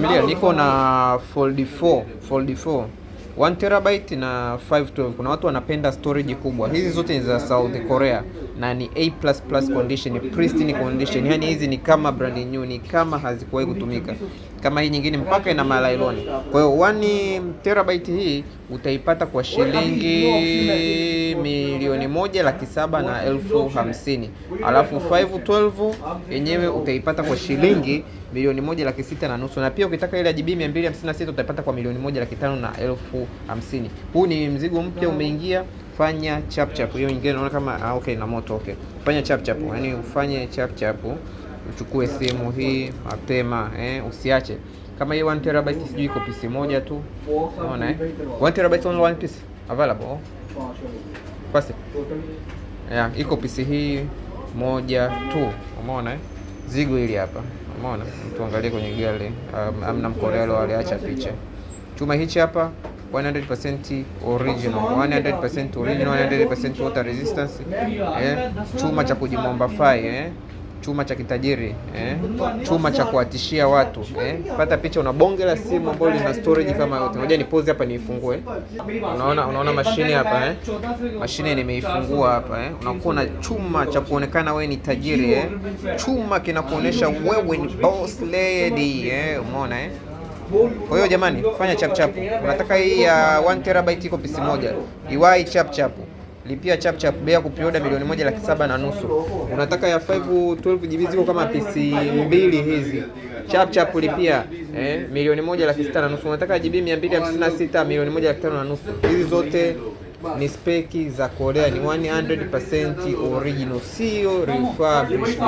Familia, niko na Fold 4, Fold 4 1 terabyte na 512. Kuna watu wanapenda storage kubwa. Hizi zote ni za South Korea na ni A++ condition, pristine condition. Yani hizi ni kama brand new, ni kama hazikuwahi kutumika. Kama hii nyingine mpaka ina malailoni. Kwa hiyo 1 terabyte hii utaipata kwa shilingi 1,750,000. Alafu 512 yenyewe utaipata kwa shilingi 1,650,000. Na pia ukitaka ile ya GB 256 utaipata kwa 1,550,000. Huu ni mzigo mpya umeingia, fanya chap chap. Hiyo nyingine naona kama okay na moto okay. Fanya chap chap, yani ufanye chap chap, uchukue simu hii mapema usiache. Kama hii 1 terabyte sijui iko piece moja tu. Unaona eh? 1 terabyte only one piece available. Basi. Yeah, iko piece hii moja tu. Umeona eh? Zigo hili hapa. Umeona? Tuangalie kwenye gari. Amna Mkorea leo aliacha picha. Chuma hichi hapa 100% original, 100% original, 100% water resistance. Chuma cha kujimomba fai eh. Chuma cha kitajiri eh. Chuma cha kuatishia watu eh. Pata picha, una bonge la simu ambayo lina storage kama yote. Ngoja ni pause hapa niifungue. Unaona mashine hapa eh. Mashine nimeifungua hapa eh. Unakuwa na chuma cha kuonekana wewe ni tajiri eh. Chuma kinakuonesha wewe ni boss lady eh. Umeona eh. Kwa hiyo jamani, fanya chap chap. Unataka hii ya 1 terabyte iko piece moja. Iwai chap chap. Lipia chap chap, bei ya kupreorder 1,750,000. Unataka ya 512 GB ziko kama piece mbili hizi. Chap chap lipia 1,650,000. Unataka GB 256 1,550,000. Hizi zote ni speki za Korea, ni 100% original, sio refurbished.